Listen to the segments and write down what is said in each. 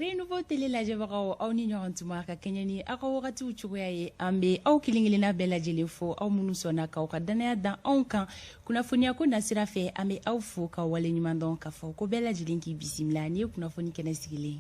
Renouveau télé lajɛbagaw, aw ni ɲɔgɔn tuma ka kɛɲɛ ni aw ka wagatiw cogoya ye. An bɛ aw kelen-kelenna bɛɛ lajɛlen fo, aw minnu sɔnna k'aw ka dannaya dan anw kan kunnafoniya ko nasira fɛ. An bɛ aw fo ka waleɲuman dɔn k'a fɔ ko bɛɛ lajɛlen k'i bisimila ni ye kunnafoni kɛnɛ sigilen.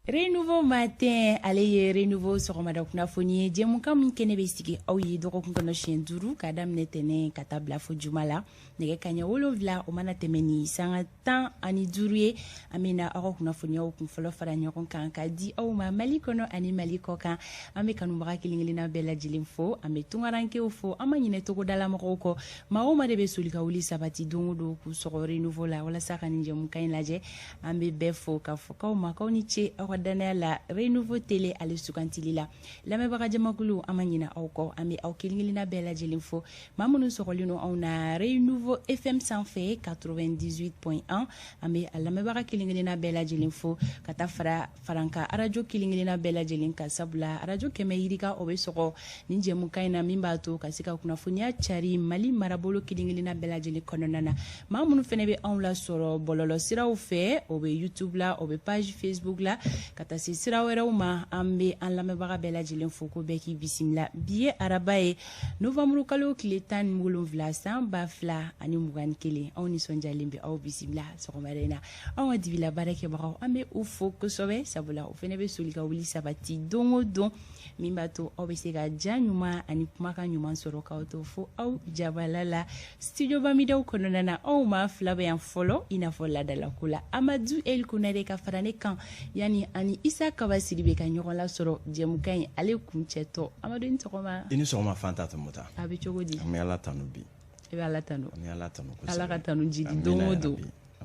Renouveau matin, ale ye Renouveau sɔgɔmada kunnafoni ye, jɛmukan min kɛnɛ bɛ sigi aw ye dɔgɔkun kɔnɔ siɲɛ 5, ka daminɛ tɛnɛn ka taa bila fo juma la, nɛgɛ kaɲɛ 7 o mana tɛmɛ ni sanga 15 ye. An bɛna aw ka kunnafoniyaw kun fɔlɔ fara ɲɔgɔn kan ka di aw ma Mali kɔnɔ ani Mali kɔ kan. An bɛ kanubaga kelen-kelenna bɛɛ lajɛlen fo, an bɛ tunkarankew fo, an ma ɲinɛ togodalamɔgɔw kɔ. Maa o maa de bɛ soli ka wuli sabati don o don k'u sɔgɔ Renouveau la walasa ka nin jɛmukan in lajɛ, an bɛ bɛɛ fo k'a fɔ k'aw ma k'aw ni ce aw ka dannaya la Renouveau télé ale sugantili la. Lamɛnbaga jamakulu, an ma ɲinɛ aw kɔ, an bɛ aw kelen-kelenna bɛɛ lajɛlen fo. Maa minnu sɔgɔlen don anw na Renouveau FM sanfɛ 98.1, an bɛ a lamɛnbaga kelen-kelenna bɛɛ lajɛlen fo, ka taa fara faranka arajo kelen-kelenna bɛɛ lajɛlen kan, sabula arajo 100 yirika o bɛ sɔgɔ nin jɛmukan in na, min b'a to ka se ka kunnafoniya cari Mali marabolo kelen-kelenna bɛɛ lajɛlen kɔnɔna na. Maa minnu fana bɛ anw lasɔrɔ bɔlɔlɔ siraw fɛ, o bɛ YouTube la, o bɛ page Facebook la, ka taa se sira wɛrɛw ma, an bɛ an lamɛnbaga bɛɛ lajɛlen fo ko bɛɛ k'i bisimila. Bi ye araba ye, novembre kalo tile 17, san 2021. Anw nisɔndiyalen bɛ aw bisimila sɔgɔmada in na. Anw ka dibila baarakɛbagaw, an bɛ u fo kosɛbɛ, sabula o fana bɛ soli ka wuli sabati don o don, min b'a to aw bɛ se ka ja ɲuman ani kumakan ɲuman sɔrɔ k'aw to fo aw jabala la studio Bamidaw kɔnɔna na. Anw maa fila bɛ yan fɔlɔ, i n'a fɔ laadalako la, Amadu El Konare ka fara ne kan, yanni ani Isa Kaba Sidibe ka ɲɔgɔn lasɔrɔ jɛmukan in ale kuncɛtɔ. Amadu, i ni sɔgɔma. I ni sɔgɔma, Fanta Tɔmɔta. A bɛ cogo di? An bɛ Ala tanu bi. I bɛ Ala tanu. An bɛ Ala tanu kosɛbɛ. Ala ka tanu jidi don o don.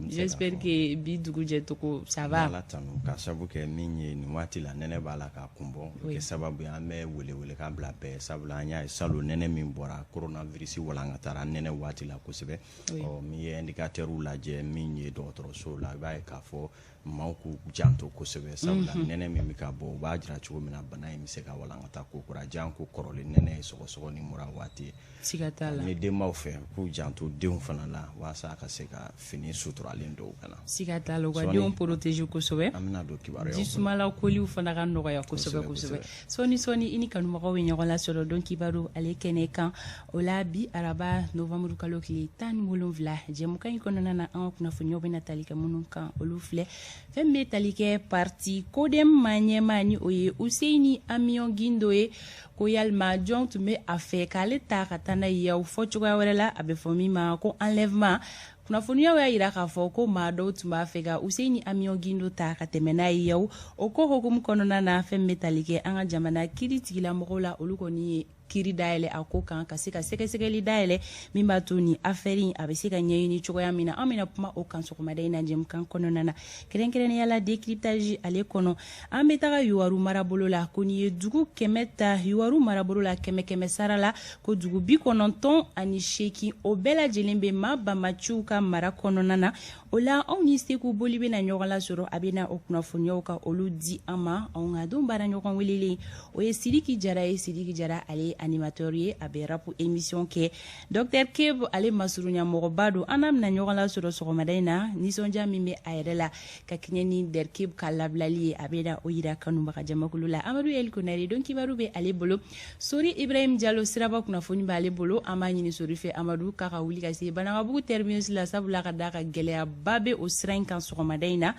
J'espère que bi dugu jɛcogo, ça va. Ala tanu ka sababu kɛ min ye, nin waati la nɛnɛ b'a la k'a kun bɔ, o kɛ sababu ye an bɛ welewelekan bila bɛɛ, sabula an y'a ye salon nɛnɛ min bɔra, coronavirus walankatara nɛnɛ waati la kosɛbɛ. Ɔ, min ye indicateur lajɛ, min ye dɔgɔtɔrɔso la, i b'a ye k'a fɔ maaw k'u janto kosɛbɛ, sabula nɛnɛ min bɛ ka bɔ, o b'a jira cogo min na bana in bɛ se ka walankata ko kura jan ko kɔrɔlen nɛnɛ ye sɔgɔsɔgɔ ni mura waati ye. Siga t'a la. Ni denbaw fɛ, k'u janto denw fana la walasa ka se ka fini suturalen dɔw kana. Siga t'a la, u ka denw protéger kosɛbɛ. An bɛna don kibaruyaw. Jisumala koliw fana ka nɔgɔya kosɛbɛ kosɛbɛ. Sɔɔni sɔɔni, i ni kanubagaw bɛ ɲɔgɔn lasɔrɔ don kibaru ale kɛnɛ kan. O la, bi araba, novembre kalo tile 17, jɛmukan in kɔnɔna na, an ka kunnafoniyaw bɛna tali kɛ minnu kan, olu filɛ: fɛn bɛ tali kɛ parti CODEM ma ɲɛmaa, ni o ye Useyini Amiɔn Gindo ye, ko yalima jɔn tun bɛ a fɛ k'ale ta ka taa n'a ye Yawu, fɔ cogoya wɛrɛ la a bɛ fɔ min ma ko enlèvement. Kunnafoniyaw y'a jira k'a fɔ ko maa dɔw tun b'a fɛ ka Useyini Amiɔn Gindo ta ka tɛmɛ n'a ye Yawu. O ko hukumu kɔnɔna na, fɛn bɛ tali kɛ an ka jamana kiiri tigilamɔgɔw la, olu kɔni ye kiiri dayɛlɛ a ko kan ka se ka sɛgɛsɛgɛli dayɛlɛ min b'a to ni affaire in a bɛ se ka ɲɛɲini cogoya min na. An bɛna kuma o kan sɔgɔmada in na jɛmukan kɔnɔna na, kɛrɛnkɛrɛnnenya la décryptage ale kɔnɔ. An bɛ taga Youwarou marabolo la, ko n'i ye dugu 100 ta Youwarou marabolo la, kɛmɛ kɛmɛ sara la, ko dugu 98, o bɛɛ lajɛlen bɛ maa banbaanciw ka mara kɔnɔna na. O la, anw ni Seku Boli bɛna ɲɔgɔn lasɔrɔ, a bɛna o kunnafoniyaw ka olu di an ma. Anw ka don baara ɲɔgɔn welelen, o ye Sidiki Jara ye. Sidiki Jara, ale ye animateur ye, a bɛ rap émission kɛ. Docteur Keb, ale masurunya mɔgɔba don. An n'a bɛna ɲɔgɔn lasɔrɔ sɔgɔmada in na. Nisɔndiya min bɛ a yɛrɛ la ka kɛɲɛ ni Derkeb ka labilali ye, a bɛna o yira kanubaga jamakulu la. Amadu El Konare, don kibaru bɛ ale bolo. Sori Ibrahim Jalo, siraba kunnafoni b'ale bolo. An b'a ɲini Sori fɛ, Amadu, k'a ka wuli ka se Banankabugu terminus la, sabula ka d'a ka gɛlɛyaba bɛ o sira in kan sɔgɔmada in na.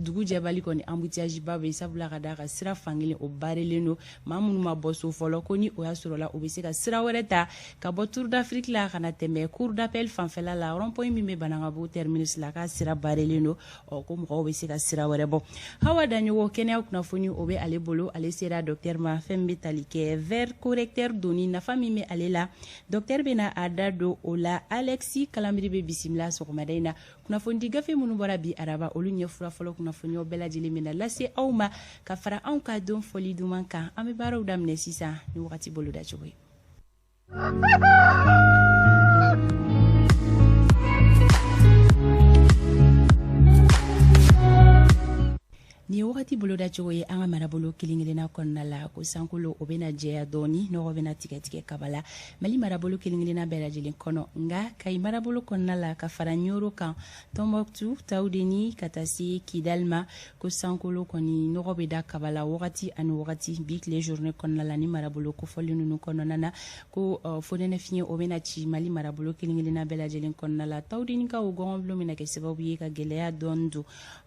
Dugu jɛbali kɔni, embouteillage ba bɛ, sabula ka d'a ka sira fankelen o barelen don. Maa minnu ma bɔ so fɔlɔ, ko ni o y'a sɔrɔla u bɛ se ka sira wɛrɛ ta ka bɔ Tour d'Afrique la ka na tɛmɛ cour d'appel fanfɛla la, rond point min bɛ Banankabugu terminus la, k'a sira barelen don. Ɔ, ko mɔgɔw bɛ se ka sira wɛrɛ bɔ. Hawa Daɲɔgɔ, kɛnɛya kunnafoni o bɛ ale bolo. Ale sera docteur ma, fɛn bɛ tali kɛ verre correcteur donni nafa min bɛ ale la, docteur bɛna a da don o la. Alexis Kalambiri bɛ bisimila sɔgɔmada in na. Kunnafonidi gafe minnu bɔra bi araba, olu ɲɛ fura fɔlɔ kunnafoniyaw bɛɛ lajɛlen bɛna lase aw ma ka fara anw ka don fɔli duman kan. An bɛ baaraw daminɛ sisan ni wagati boloda cogo ye. Nin ye wagati Wagati bolodacogo ye an ka marabolo kelen-kelenna kɔnɔna la, ko sankolo o bɛna jɛya dɔɔni, nɔgɔ bɛna tigɛtigɛ kaba la Mali marabolo kelen-kelenna bɛɛ lajɛlen kɔnɔ. Nka Kayi marabolo kɔnɔna la, ka fara Ɲoro kan, Tɔnbɔkutu, Tawudeni, ka taa se Kidali ma, ko sankolo kɔni nɔgɔ bɛ da kaba la wagati ani wagati bi tile journée kɔnɔna la. Ni marabolo kofɔlen ninnu kɔnɔna na, ko fonɛnɛ fiɲɛ o bɛna ci Mali marabolo kelen-kelenna bɛɛ lajɛlen kɔnɔna la. Tawudenikaw, gɔngɔnbulon bɛna kɛ sababu ye ka gɛlɛya dɔɔni don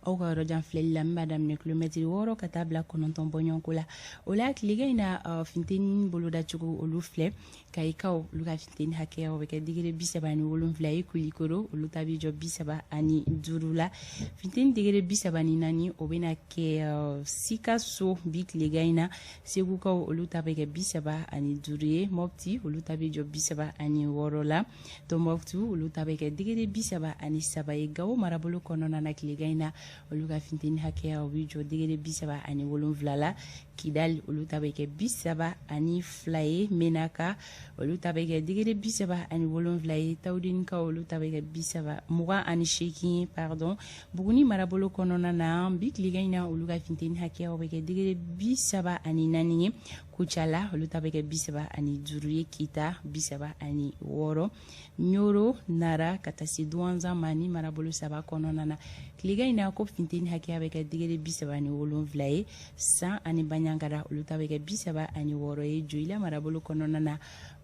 aw ka yɔrɔjan filɛli la, min b'a daminɛ kilomɛtiri 6 ka taa bila 9 bɔɲɔgɔnko la. O la tilegan in na, funteni bolodacogo olu filɛ: Kayikaw, olu ka funteni hakɛya o bɛ kɛ degré 37 ye. Kulikoro, olu ta bɛ jɔ 35 la. Funteni degré 34, o bɛna kɛ Sikaso bi tilegan in na. Segukaw, olu ta bɛ kɛ 35 ye. Mɔpti, olu ta bɛ jɔ 36 la. Tɔnbɔkutu, olu ta bɛ kɛ degré 33 ye. Gawo marabolo kɔnɔna na, tilegan in na, olu ka funteni hakɛya o bɛ jɔ degré 37 la. Kidali, olu ta bɛ kɛ 32 ye. Menaka, olu ta bɛ kɛ degré 37 ye. Tawudenikaw, olu ta bɛ kɛ bisaba 28 ye, pardon. Buguni marabolo kɔnɔna na bi tilegan in na, olu ka funteni hakɛya o bɛ kɛ degré 34 ye. Kucala, olu ta bɛ kɛ 35 ye. Kita, 36. Ɲoro, Nara, ka taa se Duwanzan ma, ni marabolo saba kɔnɔna na, tilegan in na, ko funteni hakɛya bɛ kɛ degré 37 ye. San ani Baɲangara, olu ta bɛ kɛ 36 ye. Joyila marabolo kɔnɔna na,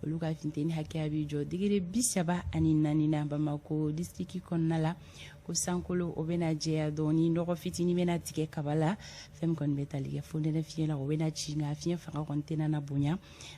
olu ka funteni hakɛya bɛ jɔ degré 34 na. Bamakɔ district kɔnɔna la, ko sankolo o bɛna jɛya dɔɔni, nɔgɔ fitinin bɛna tigɛ kaba la. Fɛn min kɔni bɛ tali kɛ fonɛnɛ fiɲɛ la, o bɛna ci, nka fiɲɛ fanga kɔni tɛna na bonya.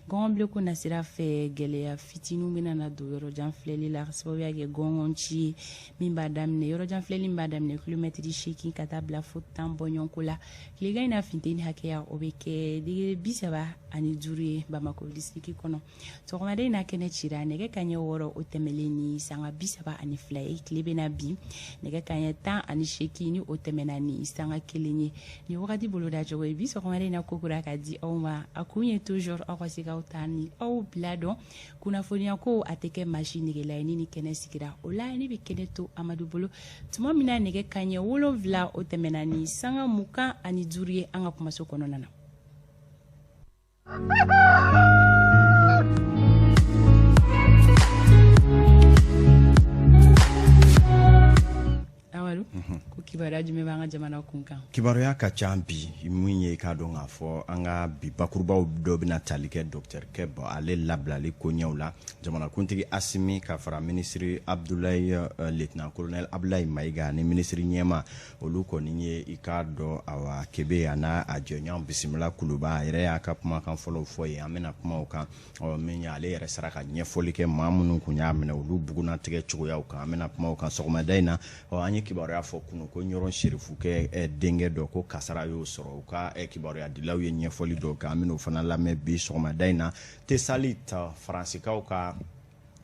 Gɔngɔnbilen ko nasira fɛ, gɛlɛya fitininw bɛna na don yɔrɔjan filɛli la, ka sababuya kɛ gɔngɔn ci ye, min b'a daminɛ yɔrɔjan filɛli min b'a daminɛ kilomɛtiri 8 ka taa bila fo 10 bɔɲɔgɔnko la. Tilegan in na, funteni hakɛya o bɛ kɛ degré 35 ye Bamakɔ district kɔnɔ. Sɔgɔmada in na, kɛnɛ cira nɛgɛ kaɲɛ 6 o tɛmɛlen ni sanga 32 ye. Tile bɛna bin nɛgɛ kaɲɛ 18 ni o tɛmɛna ni sanga 1 ye. Ni wagati bolodacogo ye bi sɔgɔmada in na kokura ka di aw ma, a kun ye toujours aw ka se k'aw ta ni aw bila dɔn kunnafoniya ko a tɛ kɛ maa si negela ye. Ni ni kɛnɛ sigira o la, ne bɛ kɛnɛ to Amadu bolo tuma min na nɛgɛ kaɲɛ 7 o tɛmɛna ni sanga 25 ye an ka kumaso kɔnɔna na. Amadu, ko kibaruya jumɛn b'an ka jamana kun kan? Kibaruya ka ca bi. Min ye, k'a dɔn k'a fɔ an ka bi bakurubaw dɔ bɛna tali kɛ docteur Kɛba, ale labilali koɲɛw la. Jamanakuntigi Asimi ka fara minisiri Abdoulaye, lieutenant colonel Abdoulaye Mayiga ani minisiri ɲɛma, olu kɔni ye, i k'a dɔn, awa, Kebe a n'a a jɛɲɔgɔn bisimila Kuluba. A yɛrɛ y'a ka kumakan fɔlɔw fɔ yen, an bɛna kuma o kan. Ɔ min ye, ale yɛrɛ sera ka ɲɛfɔli kɛ maa minnu kun y'a minɛ, olu bugunnatigɛ cogoyaw kan, an bɛna kuma o kan sɔgɔmada in na. Ɔ an ye kibaruya fɔ kunun ko Ɲɔrɔn Serifukɛ denkɛ dɔ, ko kasara y'o sɔrɔ. U ka kibaruyadilaw ye ɲɛfɔli dɔw kɛ, an bɛn'o fana lamɛn bi sɔgɔmada in na. Tesalit, Faransikaw ka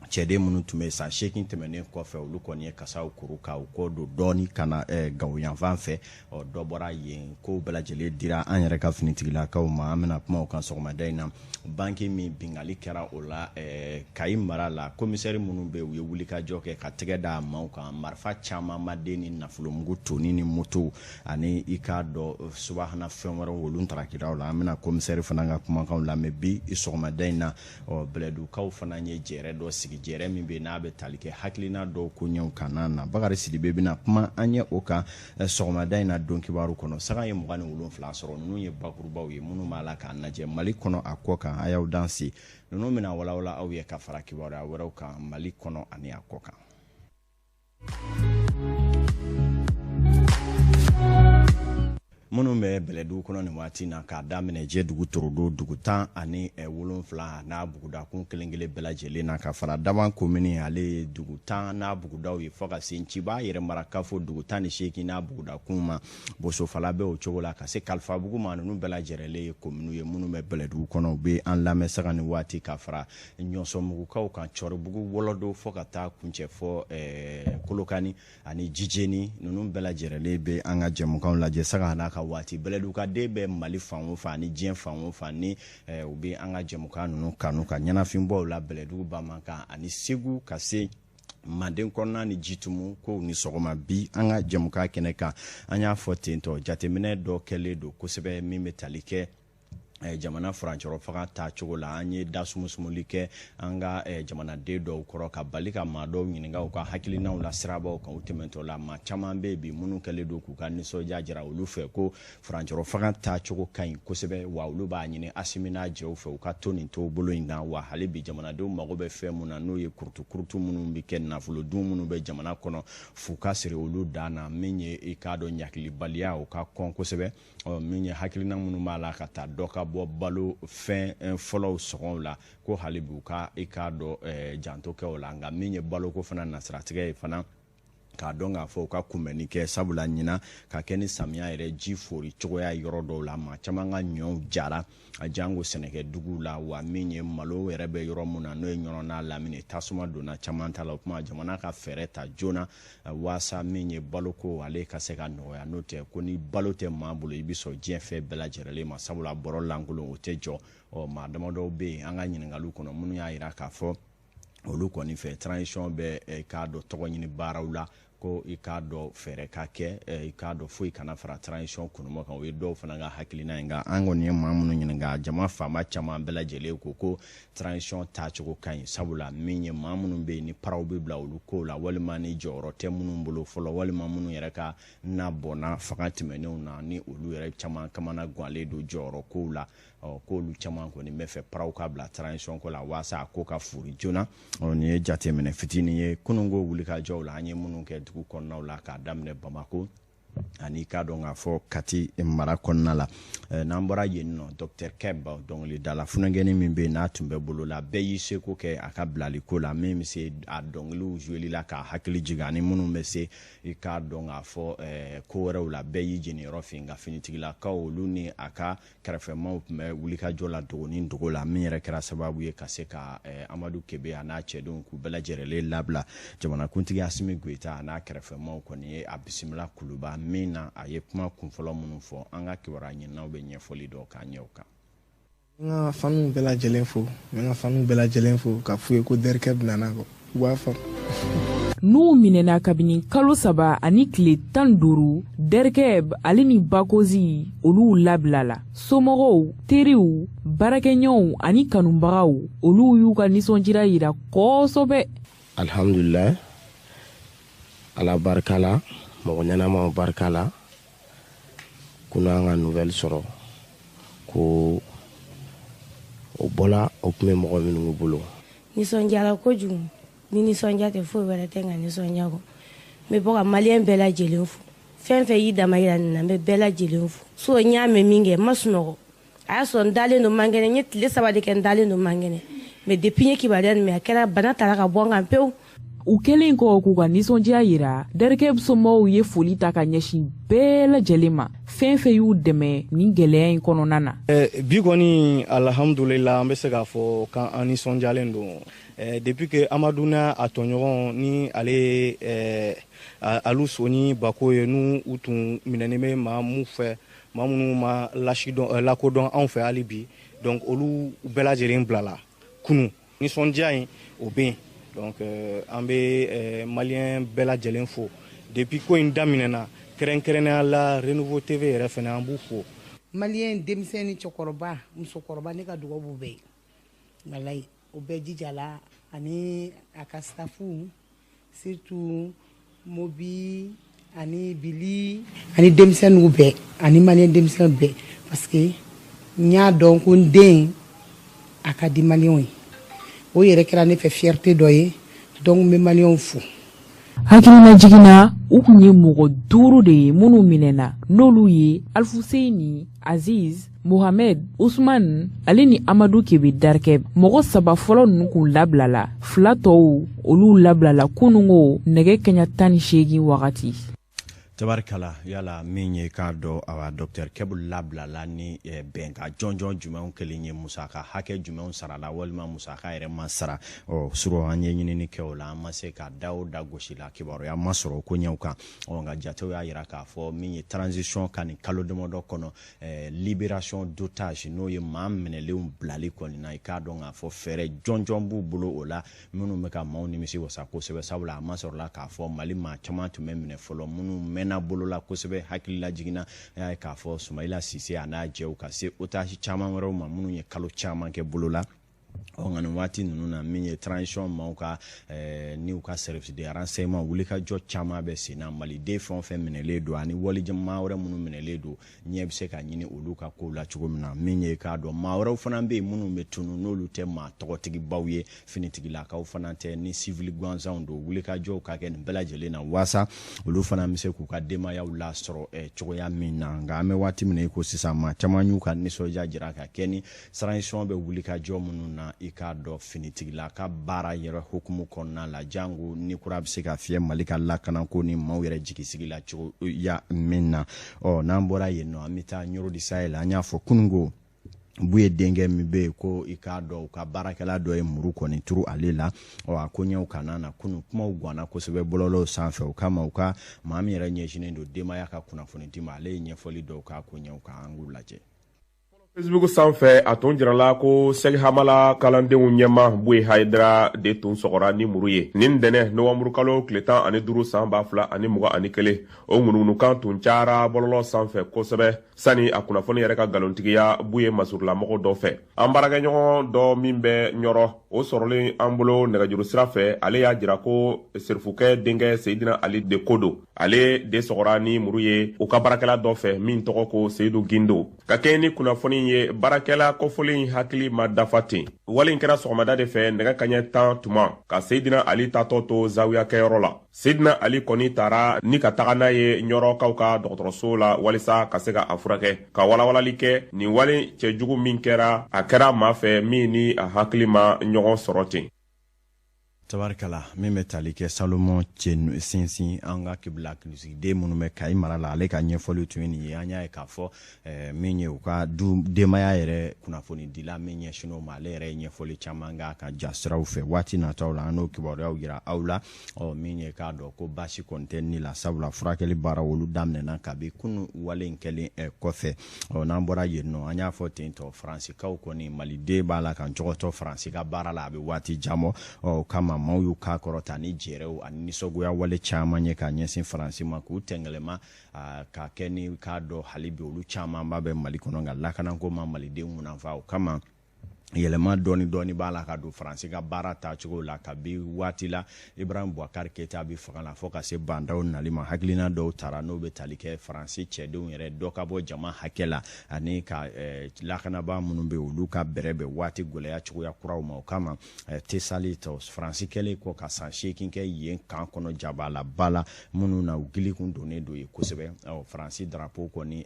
cɛden minnu tun bɛ san 8 tɛmɛnen kɔfɛ, olu kɔni ye kasaw kuru ka u kɔ don dɔɔni ka na Gawo yanfan fɛ. Ɔ dɔ bɔra yen, kow bɛɛ lajɛlen dira an yɛrɛ ka finitigilakaw ma, an bɛna kuma o kan sɔgɔmada in na. Banki min binkanni kɛra o la Kayi mara la, komisɛri minnu bɛ, u ye wulikajɔ kɛ ka tɛgɛ da maaw kan, marifa caman maden ni nafolomugu toni ni moto ani, i k'a dɔn, subahana fɛn wɛrɛw, olu tarakiraw la. An bɛna komisɛri fana ka kumakanw lamɛn bi sɔgɔmada in na. Ɔ Bɛlɛdugukaw fana ye jɛrɛ dɔ sigi, jɛrɛ min bɛ n'a bɛ tali kɛ hakilina dɔw koɲɛw kan na. Bakari Sidibe bɛna kuma an ye o kan sɔgɔmada in na don kibaru kɔnɔ. Saga ye 27 sɔrɔ. Ninnu ye bakurubaw ye minnu b'a la k'a lajɛ Mali kɔnɔ, a kɔ kan. A y'aw danse, ninnu bɛna walawala aw ye ka fara kibaruya wɛrɛw kan Mali kɔnɔ ani a kɔ kan. Minnu bɛ Bɛlɛdugu kɔnɔ nin waati na, k'a daminɛ Jɛdugu, Torodo, dugu 17 n'a bugudakun kelen kelen bɛɛ lajɛlen na, ka fara Daban komini, ale ye dugu 10 n'a bugudaw ye, fo ka se Nciba yɛrɛ marakafo dugu 18 n'a bugudakun ma. Bosofala bɛ o cogo la ka se Kalifabugu ma. Ninnu bɛɛ lajɛlen ye kominiw ye minnu bɛ Bɛlɛdugu kɔnɔ, u bɛ an lamɛn saga ni waati, ka fara Ɲɔsɔnmugukaw kan, Cɔribugu, Wɔlɔdo, fo ka taa kuncɛ fɔ Kolokani ani Jijeni. Ninnu bɛɛ lajɛlen bɛ an ka jɛmukanw lajɛ saga n'a ka waati. Bɛlɛdugukaden bɛ Mali fan o fan ani diɲɛ fan o fan ni u bɛ an ka jɛmukan ninnu kanu ka ɲɛnafin bɔ u la, Bɛlɛdugu, Bamankan ani Segu, ka se Manden kɔnɔna ni Jitumu ko ni sɔgɔma. Bi an ka jɛmukan kɛnɛ kan, an y'a fɔ ten tɔ, jateminɛ dɔ kɛlen don kosɛbɛ min bɛ tali kɛ jamana furancɛrɔ fanga taacogo la. An ye da sumusumuli kɛ an ka jamanaden dɔw kɔrɔ ka bali ka maa dɔw ɲininka u ka hakilinaw la sirabaw kan u tɛmɛntɔ la. Maa caman bɛ bi minnu kɛlen don k'u ka nisɔndiya jira olu fɛ ko furancɛrɔ fanga taacogo ka ɲi kosɛbɛ, wa olu b'a ɲini Asimi n'a jɛw fɛ u ka to nin to bolo in kan. Wa hali bi jamanadenw mago bɛ fɛn mun na, n'o ye kurutu-kurutu minnu bɛ kɛ, nafolo dun minnu bɛ jamana kɔnɔ, f'u ka siri olu dan na. Min ye i k'a dɔn ɲakilibaliya, o ka kɔn kosɛbɛ. Ɔ min ye hakilina minnu b'a la ka taa dɔ ka bɔ balo fɛn fɔlɔw sɔngɔw la, ko hali bi u ka i k'a dɔn janto kɛ o la. Nka min ye baloko fana nasiratigɛ ye fana, k'a dɔn k'a fɔ u ka kunbɛnni kɛ, sabula ɲinan ka kɛ ni samiya yɛrɛ ji fori cogoya yɔrɔ dɔw la, maa caman ka ɲɔw jara a jango sɛnɛkɛduguw la. Wa min ye malo yɛrɛ bɛ yɔrɔ mun na, n'o ye Ɲɔnɔ n'a lamini, tasuma donna caman ta la. O kuma jamana ka fɛɛrɛ ta joona waasa min ye baloko ale ka se ka nɔgɔya. N'o tɛ ko ni balo tɛ maa bolo, i bɛ sɔn diɲɛ fɛn bɛɛ lajɛlen ma, sabula bɔrɔ lankolon o tɛ jɔ. Ɔ maa damadɔw bɛ yen an ka ɲininkaliw kɔnɔ minnu y'a jira k'a fɔ olu kɔni fɛ transition bɛ k'a dɔn tɔgɔ ɲini baaraw la, ko i k'a dɔn fɛɛrɛ ka kɛ, i k'a dɔn foyi kana fara transition kunuma kan. O ye dɔw fana ka hakilina ye. Nka an kɔni ye maa minnu ɲininka, jama faama caman bɛɛ lajɛlen ko ko transition taacogo ka ɲi, sabula min ye maa minnu bɛ yen ni paraw bɛ bila olu kow la, walima ni jɔyɔrɔ tɛ minnu bolo fɔlɔ, walima minnu yɛrɛ ka na bɔnna fanga tɛmɛnenw na, ni olu yɛrɛ caman kamana ganlen don jɔyɔrɔ kow la, ɔ k'olu caman kɔni bɛ fɛ paraw ka bila transition ko la waasa a ko ka fori joona. Ɔ nin ye jateminɛ fitinin ye kununko wulikajɔw la an ye minnu kɛ dugu kɔnɔnaw la, k'a daminɛ Bamako ani k'a dɔn k'a fɔ Kati mara kɔnɔna la. N'an bɔra yen nɔ, Docteur Keb, dɔnkilidala funankɛnin min bɛ yen n'a tun bɛ bolo la, bɛɛ y'i seko kɛ a ka bilali ko la, min bɛ se a dɔnkiliw joueli la k'a hakili jigin, ani minnu bɛ se i k'a dɔn k'a fɔ ko wɛrɛw la, bɛɛ y'i jeniyɔrɔ fin. Nka finitigilakaw olu ni a ka kɛrɛfɛmaw tun bɛ wulikajɔ la dogo ni dogo la, min yɛrɛ kɛra sababu ye ka se ka Amadu Kebe a n'a cɛdenw k'u bɛɛ lajɛlen labila. Jamanakuntigi Asimi Goyita a n'a kɛrɛfɛmaw kɔni ye a bisimila Kuluba, min na a ye kuma kunfɔlɔ minnu fɔ, an ka kibaruya ɲininaw bɛ ɲɛfɔli dɔ k'an ɲɛ o kan. N ka faniw bɛɛ lajɛlen fo, n ka faniw bɛɛ lajɛlen fo ka f'u ye ko Derkeb nana kɔ, u b'a faamu. N'u minɛna kabini kalo 3 ani tile 15, Derkeb ale ni Bakozi olu labilala. Somɔgɔw, teriw, baarakɛɲɔgɔnw ani kanubagaw olu y'u ka nisɔndiyara yira kosɛbɛ. Alhamdulilayi, Ala barika la, mɔgɔ ɲɛnamaw barika la, kunun an ka nouvelle sɔrɔ ko o bɔla o tun bɛ mɔgɔ minnu bolo. Nisɔndiyara kojugu, ni nisɔndiya tɛ foyi wɛrɛ tɛ nka nisɔndiya kɔ. N bɛ bɔ ka maliyɛn bɛɛ lajɛlen fo, fɛn fɛn y'i dama yira nin na, n bɛ bɛɛ lajɛlen fo. So n y'a mɛn min kɛ, n ma sunɔgɔ, a y'a sɔrɔ n dalen don man kɛnɛ, n ye tile 3 de kɛ n dalen don man kɛnɛ, mais depuis n ye kibaruya nin mɛn, a kɛra bana taara ka bɔ n kan pewu. U kɛlen kɔ k'u ka nisɔndiya yira, Derkeb somɔgɔw ye foli ta ka ɲɛsin bɛɛ lajɛlen ma, fɛn fɛn y'u dɛmɛ nin gɛlɛya in kɔnɔna na. Bi kɔni, alhamdulillah, an bɛ se k'a fɔ k'an nisɔndiyalen don depuis que Amadu n'a a tɔɲɔgɔn ni ale Alu ni Bako ye, n'u u tun minɛnen bɛ maa mun fɛ, maa minnu ma lasidɔn lakodɔn anw fɛ hali bi, donc olu bɛɛ lajɛlen bilala kunun. Nisɔndiya in o bɛ yen, donc an bɛ maliyɛn bɛɛ lajɛlen fo depuis ko in daminɛna, kɛrɛnkɛrɛnnenya la Renouveau TV yɛrɛ fana, an b'u fo. Maliyɛn denmisɛn ni cɛkɔrɔba, musokɔrɔba, ne ka dugawu b'u bɛɛ ye, walayi, o bɛɛ jijala ani a ka staffu, surtout Mobi ani Bili ani denmisɛnninw bɛɛ ani maliyɛn denmisɛnnin bɛɛ, parce que n y'a dɔn ko n den a ka di maliyɛnw ye, o yɛrɛ kɛra ne fɛ fierté dɔ ye, donc n bɛ maliyɛnw fo. Hakilina jiginna, u tun ye mɔgɔ 5 de ye minnu minɛna, n'olu ye Alfuseyini, Aziz, Mohamed, Usman ale ni Amadu Kebe Darkeb. Mɔgɔ 3 fɔlɔ ninnu kun labilala, 2 tɔw olu labilala kunungo nɛgɛ kaɲa 18 wagati. Tabarikala, yala min ye k'a dɔn, awa, docteur Kɛbu labilala ni bɛnkan jɔnjɔn jumɛnw kelen ye, musaka hakɛ jumɛnw sarala walima musaka yɛrɛ ma sara? Ɔ surɔ, an ye ɲinini kɛ o la, an ma se ka da o da gosi la, kibaruya ma sɔrɔ ko ɲɛw kan. Ɔ nka jatew y'a yira k'a fɔ min ye transition ka nin kalo damadɔ kɔnɔ, libération d'otage, n'o ye maa minɛlenw bilali kɔni na, i k'a dɔn k'a fɔ fɛɛrɛ jɔnjɔn b'u bolo o la minnu bɛ ka maaw nimisi wasa kosɛbɛ, sabula a ma sɔrɔla k'a fɔ Mali maa caman tun bɛ minɛ fɔlɔ minnu mɛnna bolo la kosɛbɛ. Hakilila jiginna, y'a ye k'a fɔ Sumayila Sise a n'a jɛw ka se otage caman wɛrɛw ma minnu ye kalo caman kɛ bolo la. Ɔ nka nin waati ninnu na, min ye transition maaw ka ni u ka service de renseignement, wulikajɔ caman bɛ sen na. Maliden fɛn o fɛn minɛlen don ani walijama wɛrɛ minnu minɛlen don, ɲɛ bɛ se ka ɲini olu ka kow la cogo min na. Min ye k'a dɔn, maa wɛrɛw fana bɛ yen minnu bɛ tunu, n'olu tɛ maa tɔgɔtigibaw ye, finitigilakaw fana tɛ, ni civil gansanw don, wulikajɔw ka kɛ nin bɛɛ lajɛlen na waasa olu fana bɛ se k'u ka denbayaw lasɔrɔ cogoya min na. Nka an bɛ waati min na i ko sisan, maa caman y'u ka nisɔndiya jira ka kɛ ni transition bɛ wulikajɔ minnu na, i k'a dɔn finitigila ka baara yɛrɛ hukumu kɔnɔna la, jango ni kura bɛ se ka fiyɛ Mali ka lakanako ni maaw yɛrɛ jigisigi la cogoya min na. Ɔ n'an bɔra yen nɔ, an bɛ taa Ɲɔrɔ du Sahel. An y'a fɔ kununko, Buye denkɛ min bɛ yen ko i k'a dɔn u ka baarakɛla dɔ ye muru kɔni turu ale la. Ɔ a ko ɲɛw kana na kunun, kumaw ganna kosɛbɛ bɔlɔlɔw sanfɛ. O kama, u ka maa min yɛrɛ ɲɛsinnen don denbaya ka kunnafoni di ma, ale ye ɲɛfɔli dɔw k'a ko ɲɛw kan, an k'u lajɛ. Facebook sanfɛ, a tun jirala ko Sɛki Hamala kalandenw ɲɛma Buye Hayidara de tun sɔgɔra ni muru ye nin ntɛnɛn nowanburukalo tile 15 san 2021. O ŋunuŋunukan tun cayara bɔlɔlɔ sanfɛ kosɛbɛ sani a kunnafoni yɛrɛ ka nkalontigiya Buye masurulamɔgɔw dɔ fɛ. An baarakɛɲɔgɔn dɔ min bɛ Ɲɔrɔ, o sɔrɔlen an bolo nɛgɛjuru sira fɛ, ale y'a jira ko Serifukɛ denkɛ Seyidina Ali de ko don. Ale de sɔgɔra ni muru ye u ka baarakɛla dɔ fɛ min tɔgɔ ko Seyidu Gindo. Ka kɛɲɛ ni kunnafoni ye, baarakɛla kofɔlen in hakili ma dafa ten. Wale in kɛra sɔgɔmada de fɛ nɛgɛ kaɲɛ 10 tuma, ka Seyidina Ali tatɔ to zawiya kɛyɔrɔ la. Seyidina Ali kɔni taara ni ka taga n'a ye Ɲɔrɔkaw ka dɔgɔtɔrɔso la walisa ka se ka a furakɛ. Ka walawalali kɛ, nin wale cɛjugu min kɛra, a kɛra maa fɛ min ni a hakili ma ɲɔgɔn sɔrɔ ten. Tabarikala, min bɛ tali kɛ Salomon cɛ sinsin an ka kibila kunsigiden minnu bɛ Kayi mara la, ale ka ɲɛfɔli tun ye nin ye. An y'a ye k'a fɔ min ye u ka du denbaya yɛrɛ kunnafonidila min ɲɛsin o ma, ale yɛrɛ ye ɲɛfɔli caman k'a ka jasiraw fɛ. Waati nataw la, an n'o kibaruyaw jira aw la. Ɔ min ye k'a dɔn ko baasi kɔni tɛ ni la, sabula furakɛli baara olu daminɛna kabi kunun wale in kɛlen kɔfɛ. Ɔ n'an bɔra yen nɔ, an y'a fɔ ten tɔ, Faransikaw kɔni, Maliden b'a la ka jɔgɔtɔ Faransi ka baara la, a bɛ waati jan bɔ. Ɔ o kama, maaw y'u kan kɔrɔta ni jɛrɛw ani nisɔngoya wale caman ye ka ɲɛsin Faransi ma, k'u tɛngɛlɛma ka kɛ ni k'a dɔn hali bi olu camanba bɛ Mali kɔnɔ, nka lakanako ma Malidenw munanfa. O kama, yɛlɛma dɔɔni dɔɔni b'a la ka don Faransi ka baara taacogo la kabi waati la Ibrahim Boubacar Keita bɛ fanga la fo ka se Bah N'Daw nali ma. Hakilina dɔw tara n'o bɛ tali kɛ Faransi cɛdenw yɛrɛ dɔ ka bɔ jama hakɛ la ani ka lakanabaa minnu bɛ olu ka bɛrɛ bɛn waati gɛlɛya cogoya kuraw ma. O kama, Tesalit, Faransi kɛlen kɔ ka san 8 kɛ yen kan kɔnɔ jabalaba la minnu na, u gili kun donnen don yen kosɛbɛ. Faransi drapeau kɔni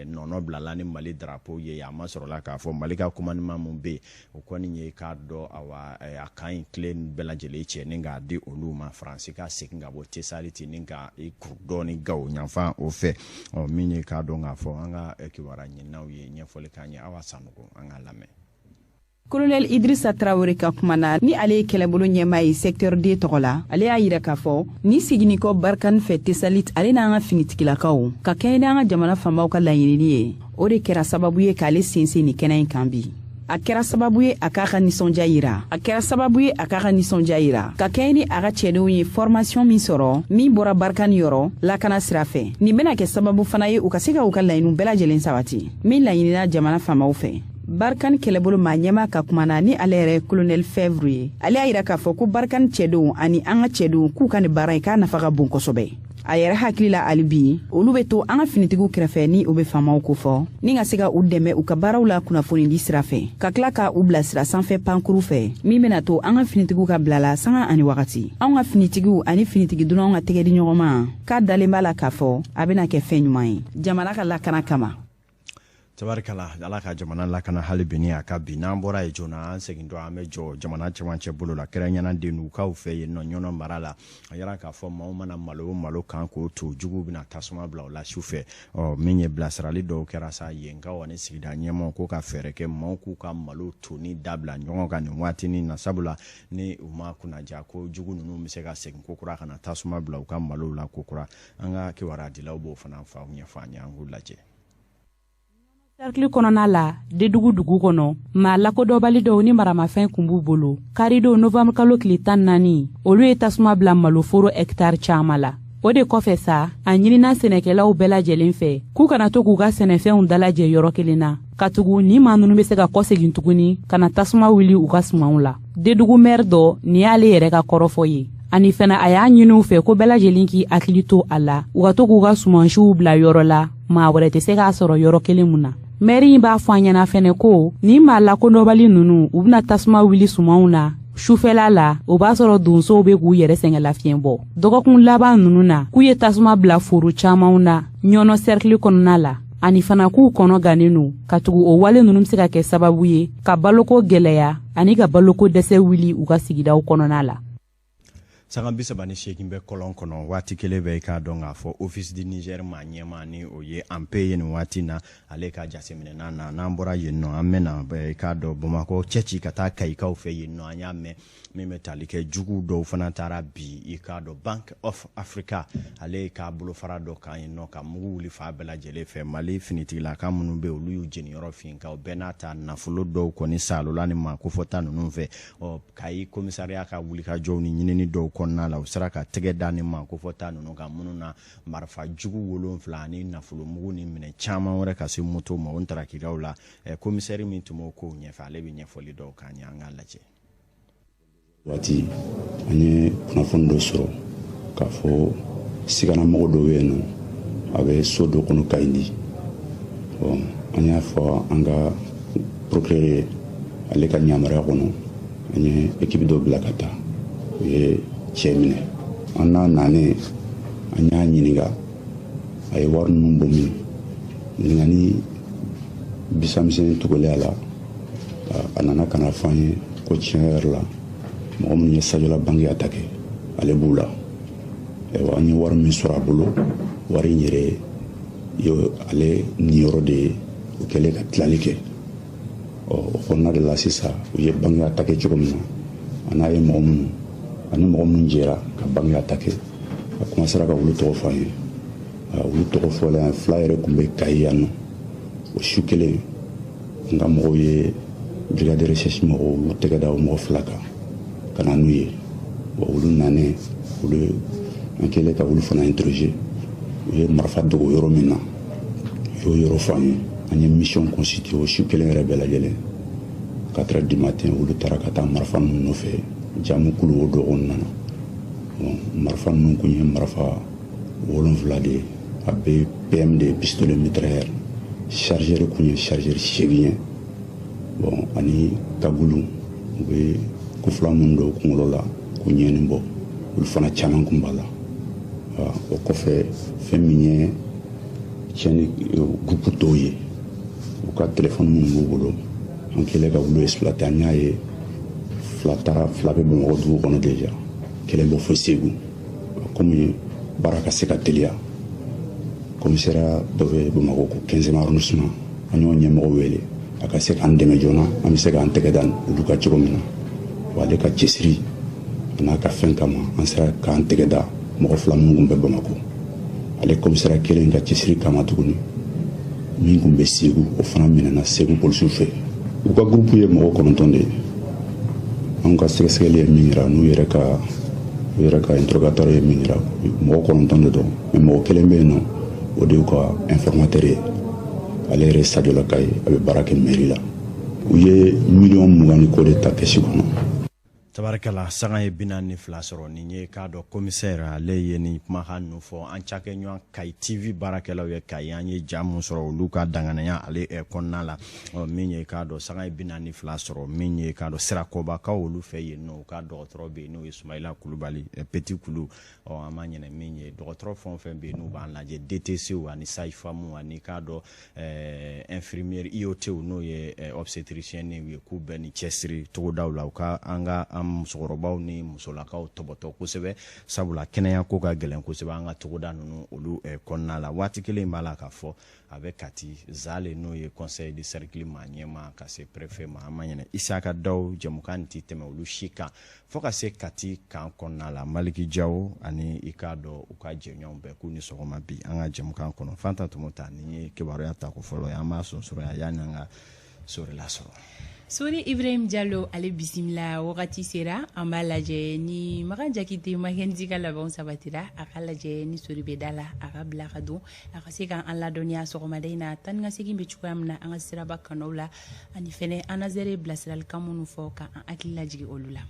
nɔnɔ bilala ni Mali drapeau ye. A ma sɔrɔla k'a fɔ Mali ka commandement min bɛ yen, o kɔni ye k'a dɔn, awa, a kan in tile bɛɛ lajɛlen cɛ ni k'a di olu ma, Faransi ka segin ka bɔ Tesaliti ni ka i kuru dɔɔni Gawo yanfan o fɛ. Ɔ min ye k'a dɔn k'a fɔ an ka kibaruya ɲininaw ye ɲɛfɔli k'an ye, Awa Sanogo, an k'a lamɛn. Colonel Idrissa Traoré ka kuma na, ni ale ye kɛlɛbolo ɲɛmaa ye secteur D tɔgɔ la, ale y'a yira k'a fɔ ni seginni kɔ Barkhane fɛ Tesalit, ale n'an ka finitigilakaw ka kɛɲɛ n'an ka jamana faamaw ka laɲinini ye, o de kɛra sababu ye k'ale sensen nin kɛnɛ in kan bi. A kɛra sababu ye a k'a ka nisɔndiya yira, a kɛra sababu ye a k'a ka nisɔndiya yira ka kɛɲɛ ni a ka cɛdenw ye formation min sɔrɔ min bɔra Barkhane yɔrɔ lakana sira fɛ. Nin bɛna kɛ sababu fana ye u ka se ka u ka laɲiniw bɛɛ lajɛlen sabati min laɲinina jamana faamaw fɛ. Barkhane kɛlɛbolo maa ɲɛmaa ka kuma na, ni ale yɛrɛ ye colonel Fèvre ye, ale y'a yira k'a fɔ ko Barkhane cɛdenw ani an ka cɛdenw k'u ka nin baara in k'a nafa ka bon kosɛbɛ. A yɛrɛ hakili la, hali bi olu bɛ to an ka finitigiw kɛrɛfɛ ni u bɛ faamaw kofɔ ni ka se ka u dɛmɛ u ka baaraw la kunnafonidi sira fɛ, ka tila ka u bilasira sanfɛ pankuru fɛ min bɛna to an ka finitigiw ka bila la sanga ani wagati. Anw ka finitigiw ani finitigi dunanw ka tɛgɛ di ɲɔgɔn ma, k'a dalen b'a la k'a fɔ a bɛna kɛ fɛn ɲuman ye jamana ka lakana kama. Tabarikala, Ala ka jamana lakana hali bi ni a ka bi. N'an bɔra yen joona, an segin dɔ, an bɛ jɔ jamana cɛmancɛ bolo la, kɛrɛnkɛrɛnnenya Denukaw fɛ yen nɔ, Ɲɔnɔ mara la. A yira k'a fɔ maaw mana malo o malo kan k'o to, juguw bɛna tasuma bila o la su fɛ. Ɔ min ye bilasirali dɔw kɛra sa yenkaw ani sigida ɲɛmaaw ko ka fɛɛrɛ kɛ maaw k'u ka malo toni dabila ɲɔgɔn kan nin waatinin na, sabula ni u ma kunnaja ko jugu ninnu bɛ se ka segin ko kura ka na tasuma bila u ka malow la ko kura. An ka kibaruya b'o fana fa ɲɛfɔ an ye, an k'u lajɛ. Cercle kɔnɔna la, Dedugu dugu kɔnɔ, maa lakodɔnbali dɔw ni maramafɛn kun b'u bolo, karidon novembre kalo tile 14, olu ye tasuma bila maloforo hɛkitari caman la. O de kɔfɛ sa, a ɲinina sɛnɛkɛlaw bɛɛ lajɛlen fɛ k'u kana to k'u ka sɛnɛfɛnw dalajɛ yɔrɔ kelen na, katugu ni maa ninnu bɛ se ka kɔsegin tuguni ka na tasuma wuli u ka sumanw la. Dedugu mɛri dɔ, nin y'ale yɛrɛ ka kɔrɔfɔ ye. Ani fana, a y'a ɲini u fɛ ko bɛɛ lajɛlen k'i hakili to a la, u ka to k'u ka sumansiw bila yɔrɔ la maa wɛrɛ tɛ se k'a sɔrɔ yɔrɔ kelen mun na. Mɛri in b'a fɔ an ɲɛna fɛnɛ ko ni maa lakodɔnbali ninnu, u bɛna tasuma wuli sumanw na sufɛla la, o b'a sɔrɔ donsow bɛ k'u yɛrɛ sɛgɛn lafiɲɛ bɔ. Dɔgɔkun laban ninnu na, k'u ye tasuma bila foro camanw na Ɲɔnɔ cercle kɔnɔna la, ani fana k'u kɔnɔ gannen don, katugu o wale ninnu bɛ se ka kɛ sababu ye ka baloko gɛlɛya ani ka baloko dɛsɛ wuli u ka sigidaw kɔnɔna la. Sanga 38 bɛ kɔlɔn kɔnɔ waati kelen bɛ. I k'a dɔn k'a fɔ Office du Niger maa ɲɛmaa, ni o ye Anpe ye nin waati na, ale ka jateminɛ na. N'an bɔra yen nɔ, an bɛna, i k'a dɔn, Bamakɔ cɛci ka taa Kayikaw fɛ yen nɔ. An y'a mɛn min bɛ tali kɛ jugu dɔw fana taara bi, i k'a dɔn, Bank of Africa, ale k'a bolofara dɔ kan yen nɔ, ka mugu wuli fa bɛɛ lajɛlen fɛ. Mali finitigilaka minnu bɛ, olu y'u jeniyɔrɔ fin ka o bɛɛ n'a ta, nafolo dɔw kɔni salola ni maa kofɔta ninnu fɛ. Ɔ Kayi commissariat ka wulikajɔw ni ɲinini dɔw kɔnɔna la, u sera ka tɛgɛ da ni maa kofɔta ninnu kan, minnu na marifa jugu 7 ani nafolomugu ni minɛ caman wɛrɛ ka se moto ma. O tarakiraw la, commissaire min tun b'o kow ɲɛfɛ, ale bɛ ɲɛfɔli dɔw k'an ye, an k'a lajɛ. Waati an ye kunnafoni dɔ sɔrɔ k'a fɔ siganamɔgɔ dɔ bɛ yen nɔ, a bɛ so dɔ kɔnɔ Kayindi. Bon, an y'a fɔ an ka procureur ye, ale ka yamaruya kɔnɔ, an ye équipe dɔ bila ka taa, u ye cɛ minɛ. An n'a nanen, an y'a ɲininka a ye wari ninnu bɔ min. Ɲininkali bisamisɛnnin tugule a la, a nana ka na fɔ an ye ko tiɲɛ yɛrɛ la, mɔgɔ minnu ye Sadiola banque attaqué, ale b'u la. Ayiwa, an ye wari min sɔrɔ a bolo, wari in yɛrɛ ye ale niyɔrɔ de ye, o kɛlen ka tilali kɛ. Ɔ o kɔnɔna de la sisan, u ye banque attaqué cogo min na, a n'a ye mɔgɔ minnu ani mɔgɔ minnu jɛra ka banque attaqué, a commencera ka olu tɔgɔ fɔ an ye. Olu tɔgɔ fɔlen, fila yɛrɛ tun bɛ Kayi yan nɔ. O su kelen, n ka mɔgɔw ye brigade de recherche mɔgɔw, olu tɛgɛ da o mɔgɔ fila kan ka na n'u ye. Olu nanen, olu an kɛlen ka olu fana interroger, u ye marifa dogo yɔrɔ min na, u y'o yɔrɔ fɔ an ye. An ye mission constitué o su kelen yɛrɛ bɛɛ lajɛlen, 4 heures du matin, olu taara ka taa marifa ninnu nɔfɛ jamu kulu o dɔgɔnin nana. Bon, marifa ninnu kun ye marifa 7 de ye, a bɛ PM de ye, pistolet mitrailleur, chargeur kun ye chargeur 8 ye. Bon, ani cagoule, u bɛ kofila minnu don kunkolo la k'u ɲɛni bɔ, olu fana caman kun b'a la. O kɔfɛ, fɛn min ye tiɲɛni groupe tɔw ye, u ka téléphone minnu b'u bolo, an kɛlen ka olu exploiter, an y'a ye fila taara, fila bɛ Bamakɔ dugu kɔnɔ déjà, kelen bɔ fo Segu. Komi baara ka se ka teliya, commissariat dɔ bɛ Bamakɔ ko 15e arrondissement, an y'o ɲɛmɔgɔ wele a ka se k'an dɛmɛ joona, an bɛ se k'an tɛgɛ da olu ka cogo min na. Wa ale ka cɛsiri a n'a ka fɛn kama, an sera k'an tɛgɛ da mɔgɔ fila minnu tun bɛ Bamakɔ. Ale commissariat kelen ka cɛsiri kama tuguni, min tun bɛ Segu, o fana minɛna Segu polisiw fɛ. U ka groupe ye mɔgɔ 9 de ye. Anw ka sɛgɛsɛgɛli ye min yira, n'u yɛrɛ ka u yɛrɛ ka interrogatoire ye min yira, mɔgɔ 9 de don, mais mɔgɔ kelen bɛ yen nɔ, o de y'u ka informateur ye. Ale yɛrɛ ye Sadiolaka ye, a bɛ baara kɛ mairie la. U ye miliyɔn 20 ni kɔ de ta kɛsi kɔnɔ. Tabarikala, sanga ye 42 sɔrɔ. Nin ye k'a dɔn commissaire ale ye nin kumakan ninnu fɔ an cakɛɲɔgɔn Kayi TV baarakɛlaw ye. Kayi, an ye ja mun sɔrɔ olu ka danganiya ale kɔnɔna la. Ɔ, min ye k'a dɔn sanga ye 42 sɔrɔ, min ye k'a dɔn Sirakɔbakaw olu fɛ yen nɔ, u ka dɔgɔtɔrɔ bɛ yen, n'o ye Sumayila Kulubali, Petit Kulu. Ɔ, an ma ɲinɛ min ye, dɔgɔtɔrɔ fɛn o fɛn bɛ yen n'u b'an lajɛ, DTC ani sage-femme ani k'a dɔn infirmière IOT, n'o ye obstétricien ye, k'u bɛɛ ni cɛsiri togodaw la, u ka an ka an musokɔrɔbaw ni musolakaw tɔbɔtɔ kosɛbɛ, sabula kɛnɛya ko ka gɛlɛn kosɛbɛ an ka togoda ninnu olu kɔnɔna la. Waati kelen b'a la k'a fɔ a bɛ Kati Zale, n'o ye conseil de cercle maa ɲɛma, ka se préfet ma. An ma ɲinɛ Isaka Daw, jɛmukan nin ti tɛmɛ olu si kan, fo ka se Kati kan kɔnɔna la, Maliki Jawo ani i k'a dɔn u ka jɛɲɔgɔnw bɛɛ, k'u ni sɔgɔma bi an ka jɛmukan kɔnɔ. Fanta Tɔmɔta, nin ye kibaruya tako fɔlɔ ye, an b'a sonsoro yan yanni an ka sori lasɔrɔ. Sori Ibrahim Jalo, ale bisimila. Wagati sera, an b'a lajɛ ni Makan Jakite Makenzi ka labɛnw sabatira. A ka lajɛ ni sori bɛ da la, a ka bila ka don, a ka se k'an ladɔnniya sɔgɔmada in na tan ni ka segin bɛ cogoya min na an ka siraba kanaw la, ani fɛnɛ ANASER ye bilasiralikan minnu fɔ, k'an hakili lajigin olu la.